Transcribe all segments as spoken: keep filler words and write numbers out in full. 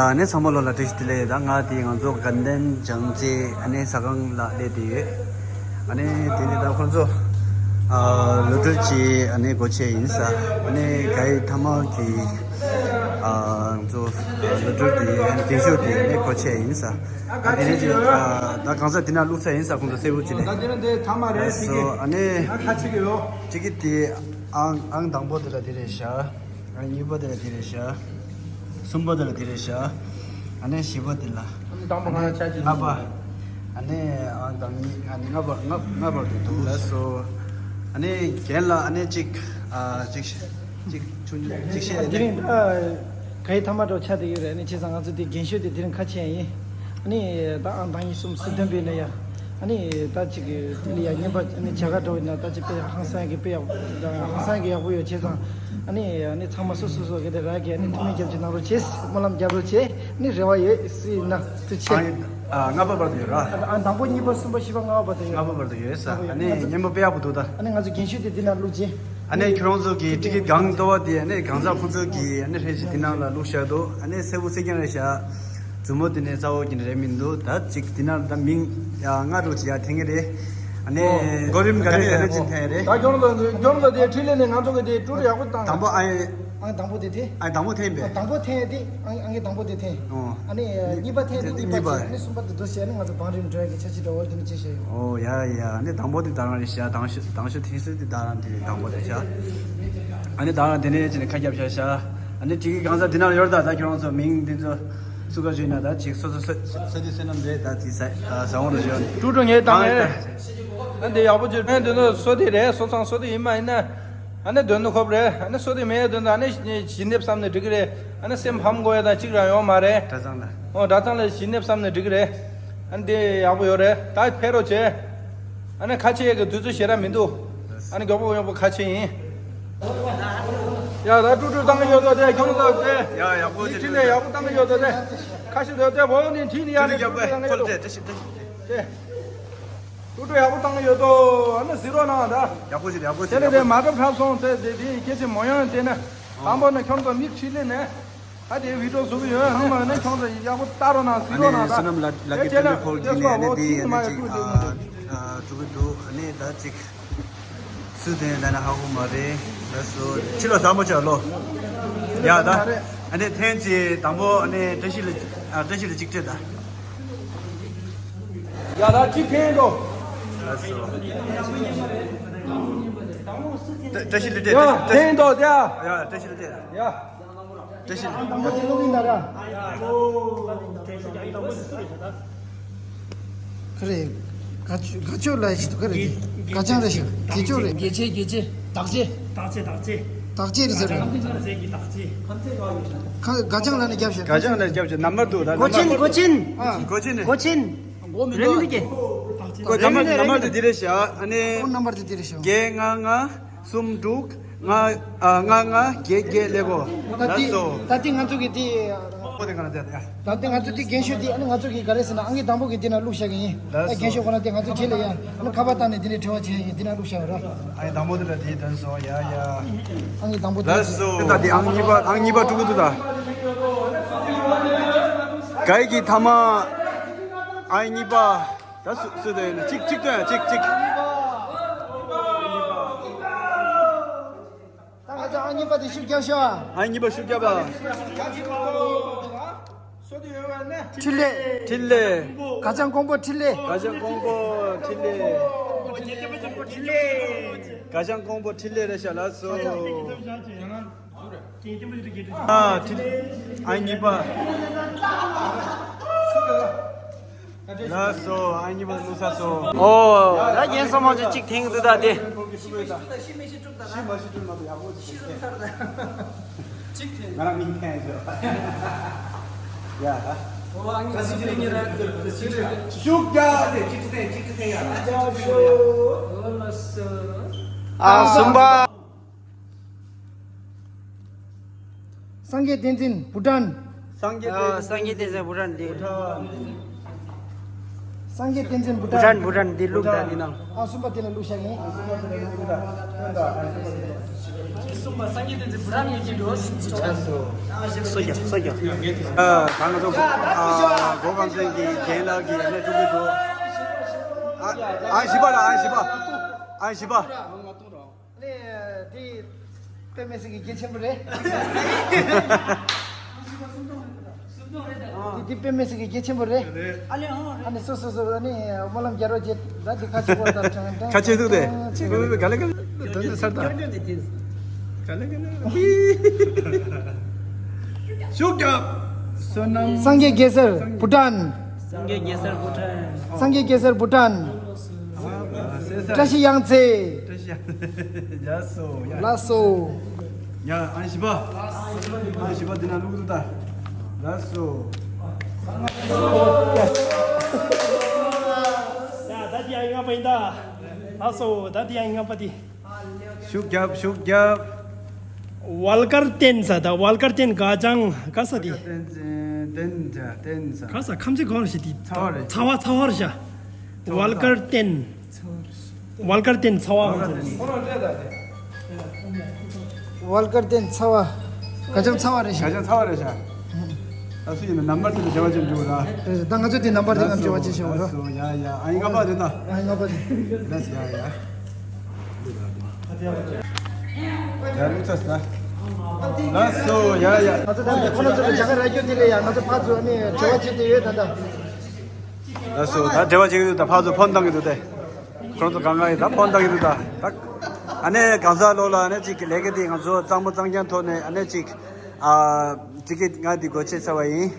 ཨ་ནི་ཚང་མ་ལོ་ལ་བཀྲ་ཤིས་བདེ་ལེགས། ད་ང་དེ་ང་ཚོ་དགའ་ལྡན་བྱང་རྩེ་ཨ་ནི་ཟ་ཁང་ལ་སླེབས་བསྡད་ཡོད། ཨ་ནི་དེ་ནི་ད་ཁོང་ཚོ་ཨ་ལོ་དྲུག་ཅིག་ཨ་ནི་སྒོ་ཕྱེ་ཡིན་ས། ཨ་ནི་གའི་ཐ་མག་གི་ཨ་ང་ཚོ་ལོ་དྲུག་དེ་ཨ་ནི་རྒན་ཤོས་དེ་ཨ་ནི་སྒོ་ཕྱེ་ཡིན་ས། ཨ་དེ་ནས་ཅིག་ཨ་ད་གང་ཟག་དེ་ན་བླུགས་ས་ཡིན་ས། ཁོང་ཚོ་གསལ་པོ་ཅིག་ནས། ད་དེ་ན་དེ་ཐ་མག་རེད། ཨ་ཅིག་གི་སོ་ཨ་ནི་ཨ་ཁ་ཅིག་གི་ཡོད། ཅིག་གི་དེ་ཨང་ཨང་དང་པོ་དེ་ལ་དེ་རེད་ཤག་ཨ་གཉིས་པ་དེ་ལ་དེ་རེད་ཤག་གསུམ་པ་དེ་ལ་དེ་རེད་ཤག་ཨ་ནི་བཞི་པ་དེ་ལ། ཨ་ནི་དང་པོ་ང་ཆ་གཅིག་ལྔ་པ། ཨ་ནི་ཨང་དང་གཉིས། ཨ་ནི་ལྔ་པ། ལྔ་ལྔ་པར་དུ་འདུག་ལགས་སོ། ཨ་ནི་རྒན་ལགས་ཨ་ནི་གཅིག་ཨ་གཅིག་གཅིག་ཆུང་ཆུང་གཅིག་བཤད་ཨ་དེ་ནས། རིང་ད་ག་ཡི་ཐ་མག་འདྲ་བོ་ཆགས་བསྡད་ཡོད་རེད། ཨ་ནི་བྱས་ཙང་ང་ཚོ་དེ་རྒན་ཤོས་དེ་དེ་རིང་ཁ་ཕྱེ་ཡ་ཡིན། ཨ་ནི་ད་ཨང་དང་གཉིས་གསུམ་བཞི་བདུན་པའི་ནས་ཡ། ཨ་ནི་ད་ཅིག་གི་དེ་ལ་ཡ་རྔན་པ་ཨ་ནི་བྱ་དགའ་འདྲ་བོ་ཡིན་ན་ད་ཅིག་དཔེ་ཧང་སང་གི་དཔེ་ཡག་ཧང་སང་གི་ཡག་པོ་ཡོད། བྱས་ཙང་ཨ་ནི་ཨ་ནི་ཚང་མ་སོ་སོ་སོ་གི་དེ་རག་གི་ཨ་ནི་ཐུགས་སྨོན་རྒྱབ་ཅིག་གནང་རོགས་བྱེད། སྨོན་ལམ་རྒྱབ་རོགས་བྱེད། ཨ་ནི་རེ་བ་ཡོད། སུ་ཡིན་ན་ཐུགས་ཆེ། ཨ་ཨ་ལྔ་པ་བར་དུ་ཡོད་ར། ཨ་དང་པོ་གཉིས་པ་གསུམ་པ་བཞི་པ་ལྔ་པ་བར་དུ་ཡོད། ལྔ་པ་བར་དུ་ཡོད་ས། ལྔ་པ་ཡོད། ཨ་ནི་ང་ཚོ་རྔན་པ་དཔེ་ཡག་པོ་འདུག་ད། ཨ་ནི་ང་ཚོ་རྒན་ཤོས་དེ་འདི་ན་བླུགས་རྗེས། ཨ་ནི་ཁྱོད་རང་ཚོ་གི་ཊི་ཀེ་ཊི་སྒང་ལྟོ་བ་དེ་ཨ་ནི་གང་ཟག་ཁོང་ཚོ་གི་ཨ་ནི་ཧྲེ་ཞིག་འདི་ནང་ལ་བླུགས་བཞག་འདུག་ཨ་ནི་སེར་པོ་སེར་རྐྱང་རེད་ཤག་མཛུབ་མོ་དེ་ནས་རྩ་བོ་གི་རེད་མི་འདུག་ད་ཅིག་འདི་ནང་ད་མིང་ཡ་ལྔ་དྲུག་ཅིག་ཡ་འཐེན་གི་རེད། ཨ་ནི་ཨོ། གོ་རིམ་ག་ནས་ག་ནས་ཅིག་འཐེན་རེད། ད་ཁྱོད་རང་ཚོ་ཁྱོད་རང་ཚོ་དེ་འཕྲིན་ལས་ནས་ང་ཚོ་གི་དེ་ཀྲུ་རུ་ཡག་པོ་བཏང་། དང་པོ་ཨ་ཨ་དང་པོ་དེ་དེ། ཨ་དང་པོ་འཐེན་པས། དང་པོ་འཐེན་ཡ་དེ་ཨ་ཨ་ངས་དང་པོ་དེ་འཐེན། ཨོ། ཨ་ནི་གཉིས་པ་འཐེན་ཡ་དེ་གཉིས་པ་འཐེན། ཨ་ནི་གསུམ་པ་དེ་འདུག་ཟེར། ཨ་ནི་ང་ཚོ་བང་རིམ་འགྲོ་ཡ་གི་འཆར་གཞི་འདྲ་བོ་དེ་ནི་ཅི་བྱས་ཡོད། ཨོ་ཡ་ཡ། ཨ་ནི་དང་པོ་དེ་ད་རང་རེད་ཤག་དང་ཤོས་དང་ཤོས་འཐེན་ས་དེ་ད་རང་དེ་དང་པོ་རེད་ཤག་ཨ་ནི་ད་རང་དེ་ནས་ཅི་ནས་ཁ་རྒྱབ་བཞག་ཤག་ཨ་ནི་ཊི་ཀེ་ཊི་གང་ཟག་དེ་ནང་ཡོད་ད། ད་ཁྱོད་རང་ཚོ་མིང་དེ་ཚོ་སུ་ག་བརྗོད་ན་ད་ཅིག་སོ་སོ་སོ་སོ་དེ་བསོད་ནམས་རེད། ད་དེ་ཟ་ཟ་འོང་རེ་བརྗོད། ཀྲུ་ཀྲུ་ངས་བཏང་ཡས། ཨ་འདི་ཡག་པོ་བརྗོད། ཨ་འདི་ཚོ་སོ་དེ་རེད། སོ་ཚང་སོ་དེ་ཡིན་མ་ཡིན་ན། ཨ་ནི་དོན་དུ་ཁོབ་རེད། ཨ་ནི་སོ་དེ་མེད་དོན་དུ་ཨ་ནི་ཞི་གནས་བསམ་ནས་འགྲིག་གི་རེད། ཨ་ནི་སེམས་ཕམ་དགོས་ཡ་དང་གཅིག་རང་ཡོད་མ་རེད། གྲྭ་ཚང་ལ། ཨོ་གྲྭ་ཚང་ལ་ཞི་གནས་བསམ་ནས་འགྲིག་གི་རེད། ཨ་ནི་དེ་ཡག་པོ་ཡོད་རེད། ད་ཕེབས་རོགས་བྱེད། ཨ་ནི་ཁ་ཆེ་ཡ་གི་དུས་ཚོད་ཞེ་དྲག་མི་འདུག་ཨ་ནི་མགྱོགས་པོ་མགྱོགས་པོ་ཁ་ཆེ་ཡིན། ཡ་ད་ཀྲུ་ཀྲུ་བཏང་གི་ཡོད་དོ། དེ་ཁྱོད་ཚོ་དེ། ཡ་ཡག་པོ་ཡིན། ཁྲིད་ནས་ཡག་པོ་བཏང་གི་ཡོད་དོ། དེ་ཁ་ཤས་དེ་དེ་བོ་ནི་ཁྲིད་ནས་ཡ་ནི་ཀྲུ་ཀྲུ་བཏང་གི་ཡོད་དོ། དེ། ཀྲུ་ཀྲུ་ཡག་པོ་བཏང་གི་ཡོད་དོ། ཨ་ནི་གཟིགས་རོགས་གནང་ད། ཡག་པོ་ཞིག་ཡག་པོ་ཞིག་དེ་ནས་དེ་མ་ཐབས་འཁྲབ་སོང་ཚེ་དེ་དེ་སྐད་ཆ་མོ་ཡང་དེ་ན། དང་པོ་ནས་ཁྱོད་ཚོ་མིག་ཁྲིད་ལེ་ནས། ད་དེ་བི་ཌིའོ་བཟོ་གི་ཡོད། ཨ་ནི་མ་ནས་ཁྱོད་ཚོ་ཡག་པོ་ལྟ་རོགས་གནང་། གཟིགས་རོགས་གནང་ད། ཨ་ནི་བསོད་ནམས་ལགས་ལགས་ཀྱི་དེ་ཚོ་ཕེ་མི་ལི་ཁོ་ལ་ཡིན་ནས་ཨ་ནི་དེ་ཨ་ནི་ཅིག་ཨ་ཀྲུ་ཀྲུ་འདུག་ཨ་ནི་ད་ཅིག་སུ་དེ་ཡིན་ད་ན་ཧ་གོ་མ་རེད། ལགས་སོ། ཕྱི་ལོ་བཟང་པོ་བྱ་ལོ། ཡ་ད། ཨ་ནི་ཐེངས་ཀྱི་དང་པོ་ཨ་ནི་བཀྲ་ཤིས་ལ་ཨ་བཀྲ་ཤིས་ལ་གཅིག་སྤྲད་ད། ཡ་ད་གཅིག་འཐེན་དོ། ལགས་སོ། བཀྲ་ཤིས་ལ་སྤྲད། ཡ་འཐེན་དོ་དེ། ཡ་བཀྲ་ཤིས་ལ་སྤྲད། ཡ། བཀྲ་ཤིས་ལ། དང་པོ་དེ་ཀློག་གི་ཡིན་ད་ར། ཁ་རེ། དགའ་ཆོས་དགའ་ཆོས་ལ་ཞིག་ཏུ་ཁ་རེ། དགེ་དགེ་ཆོས་ལ་ཞིག་དགེ་ཆོས་རེད། དགེ་ཆེ་དགེ་ཆེ། བདག་ཆེ། བདག་ཆེ་བདག་ཆེ། བདག་ཆེ་རེད་ཟེར་རེད། ཁ་དགའ་ཆང་ལ་ནི་རྒྱབ་ཤག་དགའ་ཆང་ལ་རྒྱབ་ཤག་ནམ་བར་དུ་ད་གོ་ཆེན་གོ་ཆེན། ཨ་གོ་ཆེན་རེད། གོ་ཆེན། རེད་མི་འདུག་གེ། གོ་ཆེན་ནམ་བར་རེད་མི་དུ་འདུག་དེ་རེད་ཤག་ཨ་ནི། ཨོ་ནམ་བར་དུ་དེ་རེད་ཤག་བརྒྱད་ལྔ་ལྔ། གསུམ་དྲུག་ལྔ། ཨ་ལྔ་ལྔ་བརྒྱད་བརྒྱད་ཀླད་ཀོར། ད་ལྟ་དེ་སོ། ད་ལྟ་ང་ཚོ་གི་དེ། ཁོ་དེ་ག་ན་དེ་ཡ། ད་ལྟ་ང་ཚོ་དེ་རྒན་ཤོས་དེ་ཨ་ནི་ང་ཚོ་གི་ག་རེ་ཟེར་ན་ཨང་ཀི་དང་པོ་གི་དེ་ན་བླུགས་བཞག་གི་ཡིན། ད་ལྟ་རྒན་ཤོས་ཁོ་ན་དེ་ང་ཚོ་རྗེས་ལ་ཡ་ཨ་ནི་ཁ་པར་བཏང་ནས་དེ་ནས་དྲི་བ་བྱེད་ཡ་ཡིན། དེ་ན་བླུགས་བཞག་ར། ཨ་ནི་དང་པོ་དེ་ལ་དེ་དོན་སོང་ཡ་ཡ། ཨང་ཀི་དང་པོ་དེ། ལགས་སོ། ད་དེ་ཨང་གཉིས་པ་ཨང་གཉིས་པ་དཀྲུག་གི་འདུག་ད། གའི་གི་ཐ་མ། ཨང་གཉིས་པ། ད་སུ་སུ་དེ་ཡིན་ན་གཅིག་གཅིག་སྟོན་ཡ་གཅིག་གཅིག་ད་ང་ཚོ་ཨང་གཉིས་པ་དེ་ཤུགས་རྒྱབ་ཤོག་ཨང་གཉིས་པ་ཤུགས་རྒྱབ་པ། འཕྲིན་ལས། འཕྲིན་ལས། ག་ཅང་ཀོང་པོ་འཕྲིན་ལས། ག་ཅང་ཀོང་པོ་འཕྲིན་ལས། ག་ཅང་ཀོང་པོ་འཕྲིན་ལས་རེད་ཤག་ལགས་སོ། ཨ་འཕྲིན་ཨང་གཉིས་པ། ལགས་སོ། ཨང་གཉིས་པ་བླུགས་ཚར་སོང་། ཨོ། ད་རྒན་སོ་མ་ཅིག་གཅིག་འཐེན་གི་འདུག་ད་དེ། ཤི་མ་ཤི་ཐུབ་མ་ཐུབ་ཡག་པོ་ཅིག་ཤི་ཟུག་ཚར་ད། གཅིག་འཐེན། ང་རང་མིང་འཐེན་ཟེར་བ། ཡ་ད། ཨོ་ཨང་གཉིས་པ་ཤུགས་རྒྱག་དེ་གཅིག་འཐེན་གཅིག་འཐེན་ཡ། ཨོ་ལགས་སོ། ཨ་གསུམ་པ། སངས་རྒྱས་བསྟན་འཛིན་བྷུ་ཊན། སངས་རྒྱས་ཨ་བསྟན་སངས་རྒྱས་བསྟན་འཛིན་བྷུ་ཊན་འདི། བྷུ་ཊན། སངས་རྒྱས་བསྟན་འཛིན་བྷུ་ཊན། བྷུ་ཊན་བྷུ་ཊན་འདི་བླུགས་ད་འདི་ནང་། ཨ་གསུམ་པ་དེ་ལ་བླུགས་བཞག་ཡིན། ཨ་གསུམ་པ་དེ་ལ་བླུགས་ད། གསུངས་པ་སངས་རྒྱས་བསྟན་འཛིན་བུ་རམ་ཡོད་ཀྱི་འགྲོ། སོ་རྒྱ་སོ་རྒྱ། ཨ་ད་ང་ཚོ་ཨ་གོ་གང་ཚན་གྱི་རྒན་ལགས་ཀྱི་ཨ་ནེ་ཐུག་གི་འདུག་ཨ་ཨ་བཞི་པ་ལ་ཨ་བཞི་པ་ཨ་བཞི་པ། ནས་དེ་དཔེ་མི་སྲིད་ཀྱི་གལ་ཆེན་པོ་རེད། དེ་དེ་དཔེ་མི་སྲིད་ཀྱི་གལ་ཆེན་པོ་རེད། ཨ་ནི་སོ་སོ་སོ་ཨ་ནི་སྨོན་ལམ་རྒྱག་རོགས་བྱེད། ད་དེ་ཁ་ཆེ་པོ་ད་ཁ་ཆེ་འདུག་དེ། ག་ལེ་ག་ལེ་དོན་དུ་ཚར་ད། ག་ལེ་ག་ལེ། ཤུགས་རྒྱབ། བསོད་ནམས། སངས་རྒྱས་གེ་སར་བྷུ་ཊན། སངས་རྒྱས་གེ་སར་བྷུ་ཊན། སངས་རྒྱས་གེ་སར་བྷུ་ཊན། བཀྲ་ཤིས་གཡང་རྩེ། བཀྲ་ཤིས་གཡང་རྩེ། ཡ་སོ་ཡ། ལགས་སོ། ཡ་ཨ་བཞི་པ། ཨ་བཞི་པ་འདི་ན་བླུག་འདུག་ད། ལགས་སོ། ཡ་ད་འདི་ཡང་ལྔ་པ་ཡིན་ད། ལགས་སོ་ད་འདི་ཡང་ལྔ་པ་འདི། ཤུགས་རྒྱབ་ཤུགས་རྒྱབ། ཝལ་ཀར་ཏེན་ས་ད་ཝལ་ཀར་ཏེན་ག་ཅང་ག་ས་དེ། ཏེན་ཏེན་ཏེན་ས། ག་ས་ཁམས་ཚན་ག་བར་ཞིག་དེ། ཚ་བ་རེད། ཚ་བ་ཚ་བར་ཤ། ཝལ་ཀར་ཏེན། ཝལ་ཀར་ཏེན་ཚ་བ། ཝལ་ཀར་ཏེན་ཚ་བ། ག་ཅང་ཚ་བ་རེད་ཤ། ག་ཅང་ཚ་བ་རེད་ཤ། ད་སུ་ཡིན་ན་ནམ་པར་དེ་ལ་འབྲེལ་བ་ཅན་འགྲོ་ར། ད་ང་ཚོ་དེ་ནམ་པར་དེ་ལ་འབྲེལ་བ་ཅན་ཤ་འོ་ར། ཡ་ཡ་ཨ་ཡིན་ང་པ་རེད་ད། ཨ་ཡིན་ང་པ་རེད། ལགས་ཡ་ཡ། ཡ་རུ་ཚ་ས། ལགས་སོ་ཡ་ཡ། ང་ཚོ་ད་ནི་ཁོ་ན་ཚོ་ལ་རྒྱ་གར་ར་རྒྱུ་དེ་ལས་ཡ་ང་ཚོ་ཕར་ཚུར་ནི་འབྲེལ་བ་བྱེད་དེ་ཡོད་ད་ད། ལགས་སོ་ད་འབྲེལ་བ་བྱེད་ཀྱི་འདུག་ད་ཕར་ཚུར་ཕོན་བཏང་གི་འདུག་སྟེ། ཁོ་ཚོ་གང་ག་ཡིན་ད་ཕོན་བཏང་གི་འདུག་ད་ད། ཨ་ནེ་གང་ཟག་ལོ་ལ་ཨ་ནེ་གཅིག་གི་ལས་ཀ་དེ་ང་ཚོ་གཙང་མ་གཙང་རྐྱང་ཐོག་ནས་ཨ་ནེ་གཅིག་ཨ་གཅིག་གི་ང་དེ་སྒོ་ཕྱེ་ཚར་བ་ཡིན།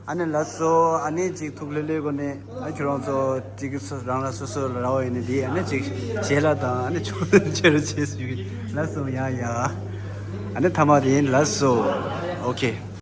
ཨ་ནེ་ལགས་སོ་ཨ་ནེ་གཅིག་ཐུགས་ལྷོད་ལྷོད་སྒོ་ནས་ཨ་ཁྱོད་རང་ཚོ་གཅིག་གི་སོ་རང་ལ་སོ་སོ་ལ་ར་བ་ཡིན་ནི་དེ་ཨ་ནེ་གཅིག་ཞལ་ལག་དང་ཨ་ནེ་ཆོ་ཆེ་རུ་ཆེ་སུ་གི་ལགས་སོ་ཡ་ཡ། ཨ་ནེ་ཐ་མ་དེ་ཡིན་ལགས་སོ། ཨོ་ཁེ།